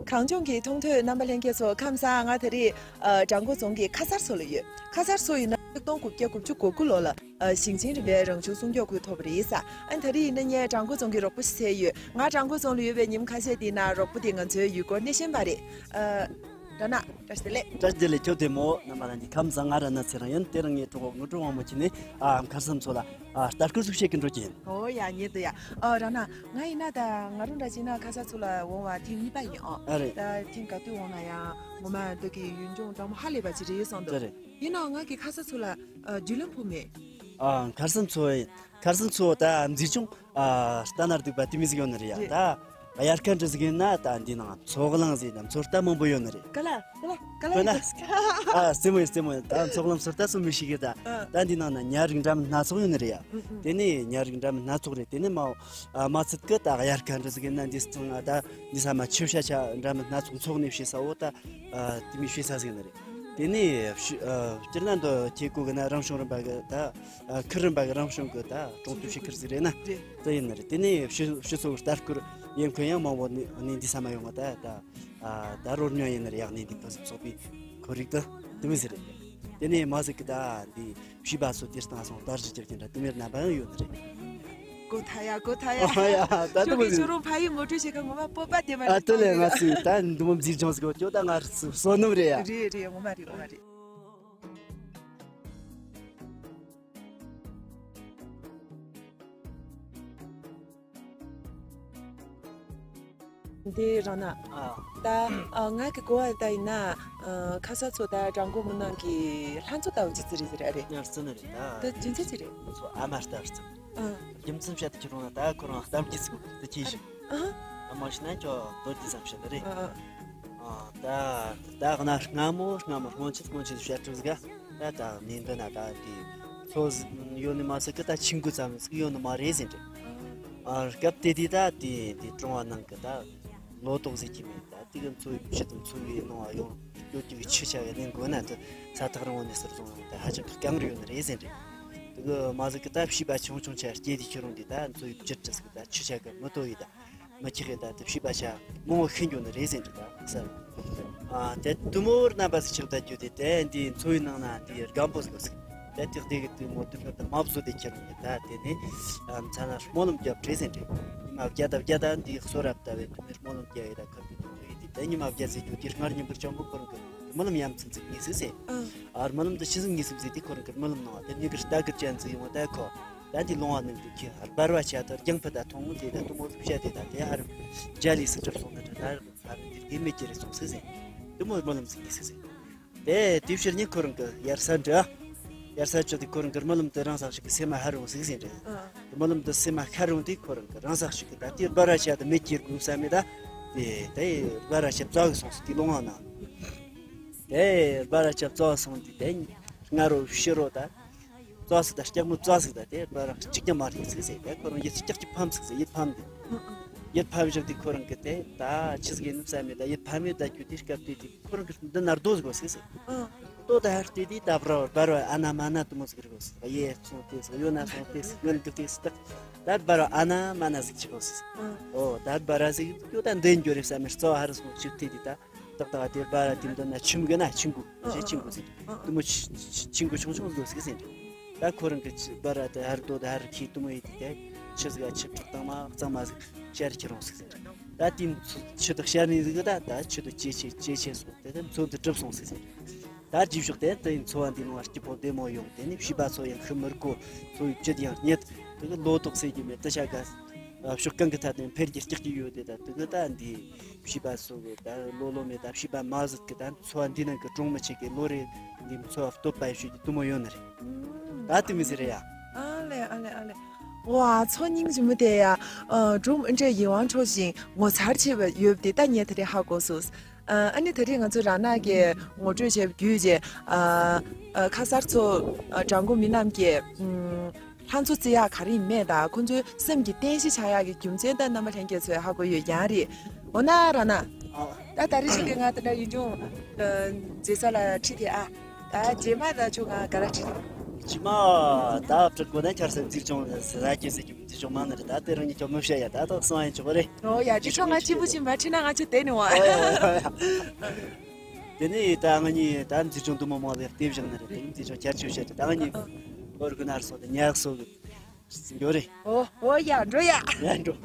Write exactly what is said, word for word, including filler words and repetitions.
གངས་ལྗོངས་ཀྱི་མཐོང་ཐོས་རྣམ་པ་ལྷན་རྒྱས་ཚོ་ཁམས་བཟང་། ང་ད་རེས་ཨ་བྲག་འགོ་རྫོང་གི་ཁ་སར་མཚོ་ལ་ཡོད། ཁ་སར་མཚོ་ཡིན་ན་ཆིག་སྟོང་དགུ་བརྒྱ་དགུ་བཅུ་གོ་དགུ་ལོ་ལ་ཨ་ཞིང་ཆེན་རིམ་པའི་རང་བྱུང་སྲུང་སྐྱོབ་ཁུལ་ཐོབ་པ་རེད་ས། ཨ་ནི་ད་རེས་ཡིན་ན་ངས་བྲག་འགོ་རྫོང་གི་རོགས་པ་ཞིག་བཙལ་ཡོད། ང་བྲག་འགོ་རྫོང་ལ་ཡོད་པའི་ཉིན་ཁ་ཤས་འདི་ན་རོགས་པ་དེ་ང་ཚོའི་ཡུལ་སྐོར་སྣེ་ཤན་པ་རེད། ཨ་ར་ན། བཀྲ་ཤིས་བདེ་ལེགས། བཀྲ་ཤིས་བདེ་ལེགས། ཁྱོད་བདེ་མོ། རྣམ་པ་ལྷན་རྒྱས་ཁམས་བཟང་། ང་ར་ན་ཚེ་རིང་ཡིན། དེ་རིང་ངའི་གྲོགས་པོ་དངོས་གྲུབ་དབང་མོ་ཁྱེད་ནས་ཨ་ཁ་སར་མཚོ་ལ་ཨ་ལྟ་སྐོར་ཞིག་བྱེད་ཀྱི་འགྲོ་གི་ཡིན། ཨོ་ཡ། ཉེ་དུ་ཡ། ཨ་ར་ན། ང་ཡིན་ན་ད་ང་རང་འདྲ་བྱས་ན་ཁ་སར་མཚོ་ལ་འོང་བ་ཐེངས་གཉིས་པ་ཡིན། ཨོ། ཨ་རེད། ད་ཐེངས་ག་དུས་འོང་ན་ཡང་ངོ་མ་འདི་གི་ཡུལ་ལྗོངས་འདྲ་མོ་ཧ་ལས་པ་ཅིག་རེད་བསམ་འདུག་དེ་རེད། ཡིན་ནའང་ང་གི་ཁ་སར་མཚོ་ལ་ཨ་རྒྱུས་ལོན་ཕོག་མེད། ཨ་ཁ་སར་མཚོ་ཡིན། ཁ་སར་མཚོ་ད་མཛེས་ལྗོངས་ཨ་ལྟ་ན་སྡུག་པ་དེ་མོ་ཟིག་ཡོད་ནི་རེད་ཡ། རེད། ད་དབྱར་ཁ་འདྲ་ཟིག་ཡིན་ན་ད་འདི་ནང་མཚོ་གླང་ཟིག་དང་མཚོ་རྟ་མང་པོ་ཡོད་ནི་རེད། ག་ལ་ག་ལ་ག་ལ་ཡོད་ན། ཨ་རྩེད་མོ་ཡིན། རྩེད་མོ་ཡིན། ད་མཚོ་གླང་མཚོ་རྟ་སོགས་མི་ཤེས་གི། ད་ཨ་ད་འདི་ནང་ན་ཉ་རིགས་འདྲ་མིན་སྣ་ཚོགས་ཡོད་ནི་རེད་ཡ། ཨུ་ཨུ། དེ་ནས་ཉ་རིགས་འདྲ་མིན་སྣ་ཚོགས་རེད། དེ་ནས་མ་ཨ་མ་ཚད་གི་ད་དབྱར་ཁ་འདྲ་ཟིག་ཡིན་ན་འདི་སྟེང་ང་ད་འདི་ས་མ་ཆུ་བྱ་ཆ་འདྲ་མིན་སྣ་ཚོགས་འཚོགས་ནས་བྱེད་ས་འོ། ད་ཨ་དེ་མོ་བྱེད་ས་ཟིག་ནི་རེད། དེ་ནས་ཕྱི་ཨ་སྤྱིར་ན་འདི་ཁྱེད་གོ་གི་ན་རང་བྱུང་རིམ་པ་གི་ད་ཨ་ཁུལ་རིམ་པ་གི་རང་བྱུང་གི་ད་གྲོང་སྡེ་ཞིག་ཁུལ་ཟིག་རེད་ན། རེད། དེ་ཡིན་ནི་རེད། དེ་ནས་ཕྱི་ཕྱི་ཚོགས་ལྟ་སྐོར་ཡིན་མཁན་ཡང་མང་པོ་ནི་ནི་འདི་ས་མ་ཡོང་བ། ད་ད་ཨ་ད་རོལ་མྱོང་ཡིན་ནི་རེད། ཡག་ནི་འདི་ཕུན་སུམ་ཚོགས་པའི་ཁོར་ཡུག་ཏུ་དེ་མོ་ཟིག་རེད། དེ་ནས་མ་ཟིག་གི་ད་འདི་བྱིས་པ་ཚོ་དེར་བཏང་སོང་དར་ཞིག་གྱུར་གྱི་འདྲ་དེ་མོ་རྣམ་པ་ཡང་ཡོད་ནི་རེད། གོ་ཐལ་ཡ། གོ་ཐལ་ཡ། ཨ་ཡ། ད་ཁྱོད་དེ་མོ་ཀྱི་ཟིག་ཁྱོད་རང་ཕ་ཡུལ་ངོ་སྤྲོད་བྱེད་མཁན་ངོ་མ་སྤོབས་པ་དེ་མ་ཨ་རེད་དེ་ལས་ང་གཏོང་གི་ཚོས་ད་འདི་མོ་མཛེས་ལྗོངས་ཟིག་གོ། ཁྱོད་ད་ང་བསོད་ནམས་རེད་ཡ། རེད་རེད། ངོ་མ་རེད། ངོ་མ་རེད། འདི་རང་ན། ཨ། ད་ཨ་ང་གི་གོ་བ་ལྟ་ཡིན་ན་ཨ་ཁ་སར་མཚོ་ད་བྲག་འགོ་མི་ནང་གི་ལྷ་མཚོ་ལྟ་བུ་ཅིག་ཙི་རེད་ཟེར་ཨ་རེད། ཉར་ཙི་ནི་རེད་ད། ད་རྒྱུ་མཚན་ཅི་རེད། ཁོ་ཚོ་ཨ་མ་ལྟ་བུ་ཙི། ཨ། རྒྱུ་མཚན་བཤད་དུ་ཁྱེད་རང་ལ་ད་ཁོ་རང་གཏམ་རྒྱུད་ཟིག་འདི་ཅི་ཞིག་ཨ། ཨ་མ་ཤི་ན་ཁྱོད་མདོར་བསྡུས་ཙམ་བཤད་ནི་རེད། ཨ་ཨ། ཨ་ད་ད་ག་ན་སྔ་མོ་སྔ་མོ་སྔོན་ཆད་སྔོན་ཆད་བཤད་གྲུབ་ཟིག་ག་ད་ད་ནི་འདི་ན་ད་དེ་མཚོ་ཟིག་ཡོད་ནི་མ་ཟིག་གི་ད་ཆུ་འགོ་ཙམ་ཟིག་ཡོད་ནི་མ་རེད་ཟེར་ཏེ། ཨ་སྐབས་དེ་དུས་ད་དེ་དེ་གྲོང་བ་ནང་གི་ད་ལོ་ཏོག་ཟིག་གི་མེད། ད་དེ་གི་མཚོ་ཡི་ཕྱི་དང་མཚོ་ཡི་ནང་ཡོང་ཡོད་ཀྱི་ཆུ་ཆ་གི་ནི་འགོ་ན་དེ་ས་ཐག་རིང་བོ་ནས་ཟུར་བཟུང་ཡོང་ད་ཧ་ཅང་གི་དཀའ་ངལ་ཡོད་ནི་རེད་ཟེར་ཏེ། དེ་གི་མ་ཟིག་གི་ད་བྱིས་པ་ཆུང་ཆུང་ཆ་སྐྱེས་དུས་ཁྱོད་རང་དེ་ད་མཚོ་ཡི་བཅུད་དྲི་ཟིག་ད་ཆུ་ཆ་གི་མི་ལྟོ་ཡི་ད། མི་ཁྱེད་ཀྱིས་ད་དེ་བྱིས་པ་ཆ་མང་བོ་ཤི་འགྱོ་ནི་རེད་ཟེར་འདྲི་ད་ཟེར། ཨ་དེ་དུ་མོར་རྣམ་པ་ཟིག་ཆགས་ད་རྒྱུ་དེ་དེ་འདི་མཚོ་ཡི་ནང་ན་འདི་སྒམ་པོ་ཟིག་ཟིག་དེ་དེ་དེ་གི་དུ་མོ་དུ་མོ་དུ་མ་བཟོ་དེ་ཁྱེར་ནས་ད་དེ་ནི་ཨ་མཚན་ན་སྨོན་ལམ་རྒྱབ་བྲེལ་ཟེར་འདྲི། ཉི་མ་བརྒྱ་དང་བརྒྱ་དང་འདི་གསོལ་རབ་ལྟ་བའི་དུ་མོར་སྨོན་ལམ་རྒྱབ་ཡི་ད་ཁ་དུ་དུ་མོ་ཡི་དེ་དེ་ཉི་མ་བརྒྱ་ཟེར་རྒྱུ་དེ་སྔར་ཉིན་པར་ཅང་པོ་ཁོ་རང་གི་སྨོན་ལམ་ཡ་མཚན་ཟིག་ངེས་ཟིག་ཟེར། ཨ་སྨོན་ལམ་དུ་ཤི་ཟིག་ངེས་ཟིག་ཟེར་དེ་ཁོ་རང་གི་སྨོན་ལམ་གནང་བ་དེ་མྱི་གི་རྟ་གི་ཅན་ཟིག་ཡོང་བ་ད་ཁོ། ད་འདི་ལུང་བ་ནང་དུ་ཁྱེད་འབར་བ་ཆ་དང་རྒྱང་ཕུ་དང་མཐོང་ངོ་དེ་དང་གཏུམ་མོ་ཟིག་བཤད་དེ་དང་དེ་ཧ་རུ་རྒྱ་ལས་སུ་གྲུབ་སོང་ན་དྲན་ད་རུ་ཧ་རུ་འདི་རྒྱུ་མེད་ཀྱི་རེད་སོང་ཟིག་ཟེར། གཏུམ་མོ་སྨོན་ལམ་ཟིག་གི་ཟིག་ཟེར། དེ་དེ་ཕྱིར་ཉིན་ཁོ་རང་གི་ཡར་ས་འདྲ། ཡར་ས་བཅུ་དེ་ཁོ་རང་གི་སྨོན་ལམ་དུ་རང་སག་ཞིག་གི་སེམས་མ་ཧ་རུ་ཟིག་ཟེར་འདྲ། སྨོན་ལམ་དུ་སེམས་མ་ཁ་རུ་དེ་ཁོ་རང་གི་རང་སག་ཞིག་གི་ད་དེ་འབར་བ་ཆ་དང་མེད་ཀྱི་རྒུ་ས་མེད་ད། དེ་དེ་འབར་བ་ཆ་བཙོག་གི་སོང་ཟིག་དེ་ལུང་བ་ན། དེ་འབར་བ་ཆ་བཙོག་སོང་དེ་དེ་སྔ་རུ་ཕྱི་རུ་ད། བཙོག་ཟིག་དང་སྐྱག་མོ་བཙོག་ཟིག་དང་དེ་ར་རང་གཅིག་ཀྱང་མ་རེད་ཟིག་ཟེར། དེ་ཁོ་རང་ཡིད་སྐྱག་གཅིག་ཕམ་ཟིག་ཟེར། ཡིད་ཕམ་དེ། ཡིད་ཕམ་བཞག་དེ་ཁོ་རང་གི་དེ་ད་ཆི་ཟིག་ཡིན་ནམ་བསམ་མེད་ད། ཡིད་ཕམ་མེད་ད་རྒྱུ་དེ་སྐབས་དེ་དེ་ཁོ་རང་གི་འདི་ན་རྡོ་ཟིག་གོ་ཟིག་ཟེར། ལྟོ་ད་ཧར་དེ་དེ་ད་བར་བར་བ་ཨ་ན་མ་ན་དུ་མོ་ཟིག་རེད་གོ་ཟིག་ཡེ་སོང་དེ་ཟིག་ཡོ་ན་སོང་དེ་ཟིག་ངན་གི་དེ་ཟིག་ད་བར་བ་ཨ་ན་མ་ན་ཟིག་ཆི་གོ་ཟིག་ཨོ་ད་བར་བ་ཟིག་ཡོ་ད་འདི་འགྱོ་རེད་བསམ་མེད་རྩ་བ་ཧར་སོང་ཆི་དེ་དེ་ད། ཏག་ཏག་དེ་བར་དེ་འདི་ན་ཆུ་མོ་གི་ན་ཆུ་འགོ་ཞེས་ཆུ་འགོ་ཟེར། དུ་མོ་ཆུ་འགོ་ཆུང་ཆུང་འགོ་ཟེར་ཟེར། ད་ཁོ་རང་གི་བར་དེ་ཧར་དོ་དེ་ཧར་ཁི་དུ་མོ་ཡི་དེ་ཆུ་ཟིག་ཆུ་ཁྲག་དང་མ་གཙང་མ་ཟིག་ཤར་ཁྱེར་རོང་ཟེར། ད་དེ་ཆུ་དག་ཤར་ནི་ཟིག་ད་ད་ཆུ་དུ་ཇེ་ཆེ་ཇེ་ཆེ་སོང་དེ་དེ་མཚོ་དུ་གྲུབ་སོང་ཟེར་ཟེར། ད་རྗེས་ཕྱོགས་དེ་དེ་ཡི་མཚོ་བ་འདི་ནང་བ་སྐྱིད་པོ་བདེ་མོ་ཡོང་དེ་ནི་བྱིས་པ་ཚོ་ཡང་ཤི་མི་དགོས། མཚོ་ཡི་བཅུད་ཡང་རྙེད་དེ་གི་ལོ་ཏོག་ཟེར་གྱི་མེད་དེ་ཤ་ག་ཕྱོགས་གང་གི་ཐད་དུ་འཕེལ་རྒྱས་ཀྱི་ཡོད་དེ་ད་དེ་གི་ད་འདི། བྱིས་པ་ཚོ་གི་ད་ལོ་ལོ་མེད་ད་བྱིས་པ་མ་ཟིག་གི་ད་འཚོ་བ་འདི་ནང་གི་གྲོང་མི་ཆེ་གི་ལོ་རེ་འདི་འཚོ་བ་སྟོབས་པ་ཞུ་རྒྱུ་དུ་མོ་ཡོད་ནི་རེད། ད་དུ་མི་ཟེར་ཡ། ཨ་ལེ་ཨ་ལེ་ཨ་ལེ། ཝ་མཚོ་སྙིང་རྗེ་མོ་དེ་ཡ། ཨ་སྒྲུང་ཨ་འདྲས་ཡིད་དབང་འཕྲོག་ཅིང་ངོ་མཚར་ཆེ་བ་ཡོད་དེ་ད་ངས་དེ་རིང་ཧ་གོ་སོང་། ཨ་ཨ་ནི་དེ་རིང་ང་ཚོ་ར་ན་གི་ངོ་སྤྲོད་བྱས་པ་བརྒྱུད་རྗེས་ཨ་ཨ་ཁ་སར་མཚོ་ཨ་བྲག་འགོ་མི་རྣམས་ཀྱིས་ཨུམ། ལྷ་མཚོ་རྩི་ཡག་ག་རེ་ཡིན་མེད་དང་ཁོ་ཚོའི་སེམས་ཀྱི་རྟེན་གཞི་ཆགས་ཡག་གི་རྒྱུ་མཚན་ད་རྣམ་པ་ལྷན་རྒྱས་ཚོས་ཧ་གོ་ཡོད་ཀྱང་རེད། འོ་ན་ར་ན། ཨ། ད་ད་རེས་ཤིག་གི་ང་དེ་འདྲ་ཡུལ་ལྗོངས་མཛེས་ས་ལ་ཁྲིད་དེ་ཨ། ད་རྗེས་མ་ད་ཁྱོད་ང་ག་ར་ཁྲིད་དེ། ཅི་མ་ད་བྲི་གོ་ན་ཁྱར་སེ་མཛེས་ལྗོངས་ཟ་རྒྱུ་ཟེར་གྱི་མཛེས་ལྗོངས་མང་ནི་རེད། ད་དེ་རིང་ཉིད་ཀྱང་མི་བཤད་ཡ། ད་ཐོག་སོང་ཡ་ཆོག་གི་རེད། ཨོ་ཡ། ཅི་ཆོག་ང་ཅི་བུ་ཅི་མ་ཁྲི་ན་ང་ཆོ་དེ་ནི་བ། ཨོ་ཡ་ཡ་ཡ། དེ་ནི་ད་ང་གཉིས་ད་མཛེས་ལྗོངས་འདི་མོ་མོ་ལ་ལྟེ་བཞག་ནི་རེད། དེ་མཛེས་ལྗོངས་ཁྱར་ཆོ་བཤད་ཀྱི། ད་ང་གཉིས་ཨོ་རི་ཀུ་ནར་སོ་དེ་ཉག་སོ་གི་འགྱོ་རེད། ཨོ་ཨོ་ཡ། འགྲོ་ཡ། ཡ་འགྲོ།